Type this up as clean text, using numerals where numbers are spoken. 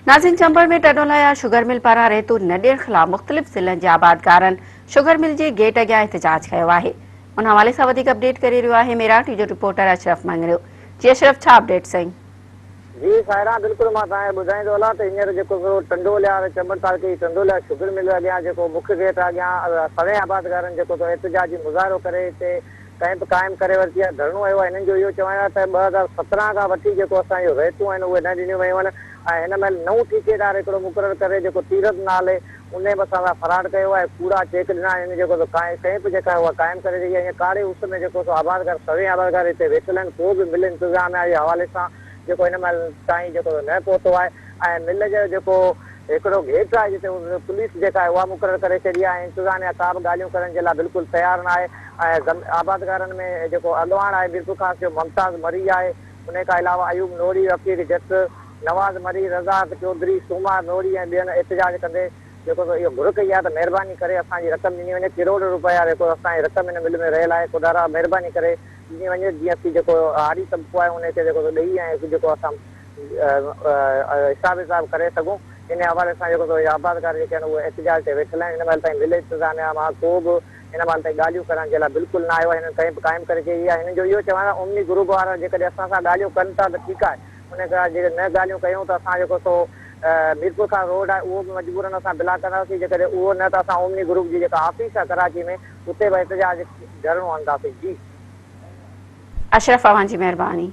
ناظرين Chambar ۾ ٽنڊولايا sugar mill پاران رهتو نه ڏيڻ خلاف مختلف ضلعن جي آبادگارن شگر مل جي گيٽ اڳيان احتجاج ڪيو آهي ان حوالي سان وڌيڪ اپڊيٽ ڪري رهيو آهي ميران ٽي جو رپورٽر اشرف مڱريو جي اشرف ڇا اپڊيٽ سائين. جي سائرا بلڪل مان توهان کي ٻڌائيندو هلان ته هينئر جيڪو سو ٽنڊو الهيار چمبڙ تعلقي جي ٽنڊو الهيار شگر مل اڳيان جيڪو مک گيٽ اڳيان سوين آبادگارن جيڪو سو احتجاجي مظاهرو ڪري هتي ڪئمپ قائم ڪري ورتي آهي ڌرڻو هنيو آهي هنن جو اهو چوڻ آهي ته 2017 کان وٺي جيڪو اسان جون رهتون آهن اهي نه ڏنيون ويون آهن ۽ هن مهل نئون ٺيڪيدار هڪڙو مقرر ڪري جيڪو تيرت نالي انهي به اسان سان فراڊ ڪيو آهي ڪوڙا چيڪ ڏنا آهن جيڪو سو ڪئمپ جيڪا آهي اها قائم ڪري رهي آهي ائين ڪاڙي اس ۾ جيڪو سو آبادگار سوين آبادگار هتي ويٺل آهن ڪو به مل انتظاميا جي حوالي سان جيڪو هن مهل تائين جيڪو سو نه پهتو آهي ۽ مل جو جيڪو هڪڙو گيٽ آهي جتي پوليس جيڪا آهي اها مقرر ڪري ڇڏي آهي ۽ انتظاميا ڪا به ڳالهيون ڪرڻ جي لاء بلڪل تيار نه آهي ۽ آبادگارن ۾ جيڪو اڳواڻ آهي ميرپورخاص جو ممتاز مري آهي انهي کان علاوه ايوب نوڙي، رفيق جت، نواز مري، رزاق چوڌري، سومار نوڙي ۽ ٻين احتجاج ڪندي جيڪو سو اهو گهر ڪئي آهي ته مهرباني ڪري اسان جي رقم ڏني وڃي ڪروڙ روپيا جيڪو اسان جي رقم هن مل ۾ رهيل آهي خدارا مهرباني ڪري ڏني وڃي جيئن اسين جيڪو هاري طبقو آهي انهي کي جيڪو سو ڏئي ۽ جيڪو اسان حساب ڪتاب ڪري سگهون ان حوالي سان جيڪو سو آبادگار جيڪي آهن اهي احتجاج تي ويٺل آهن هن مهل تائين مل انتظاميا مان ڪو به هن مهل تائين ڳالهيون ڪرڻ جي لاء بلڪل نه آيو آهي هنن ڪئمپ قائم ڪري ڇڏي آهي هنن جو اهو چوڻ آهي اومني گروپ وارا جيڪڏهن اسان سان ڳالهيون ڪن ٿا ته ٺيڪ آهي ان کان جيڪڏهن نه ڳالهيون ڪيون ته اسان جيڪو سو ميرپورخاص روڊ آهي اهو به مجبورن اسان بلاڪ ڪنداسين جيڪڏهن اهو نه ته اسان اومني گروپ جي جيڪا آفيس آهي ڪراچي ۾ اتي به احتجاج ڌرڻو هڻنداسين جي. اشرف اوهان جي مهرباني.